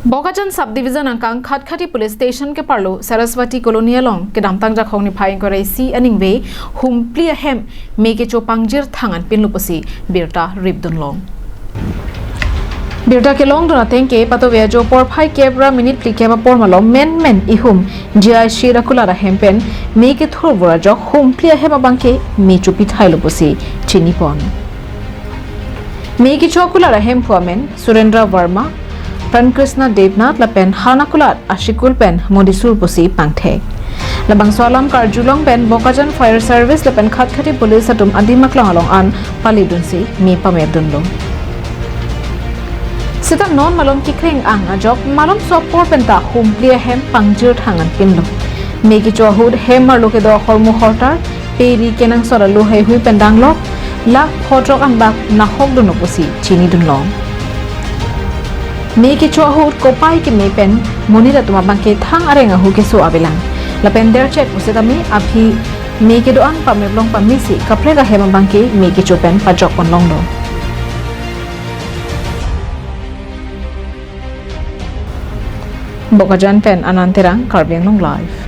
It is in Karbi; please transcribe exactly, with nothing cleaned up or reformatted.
Bokajan Subdivision angkang Khatkhati Police Station keparlo Saraswati Colony along kedamtang Jakhong niphai ingkoi ra isi aningve humpli ahem me kecho pangjir thang an pinlo pusi birta ripdun long. Birta kelongdun ateng ke patove ajo porphai kep ra minute phlikep apor malom menmen ihum G I C ra kulat ahem pen me kethur vur ajok humpli ahem abang ke me chopi thailo pusi chinipon. Me kecho akulat ahemphu amen Surendra Verma, Prankrishna Debnath lapen han akulat asikul pen Modisur pusi pangthek. Labangso alam karjulong pen Bokajan Fire Service lapen Khatkhati Police atum adim aklang along an palidunsi me pamepdunlo. Seta non malom kekreng ang ajok malomso apor penta humpli ahem pangjir thang an pinlo. Me kecho ahut hem arlo kedo ahormu hortar, peri kenangsot alu heihui pen danglok, lakh pho throk anbak nahokdunlo pusi chinidunlong. Me kecho ahut kopai keme pen monit atum abang ke thang areng ahu keso avelang. Lapen derchek pusitame aphi me kedo-an pameplong pamesi kaprek ahem abang ke me kecho pen pajokponlonglo. Bokajan pen Anand Terang, Karbi Anglong Live.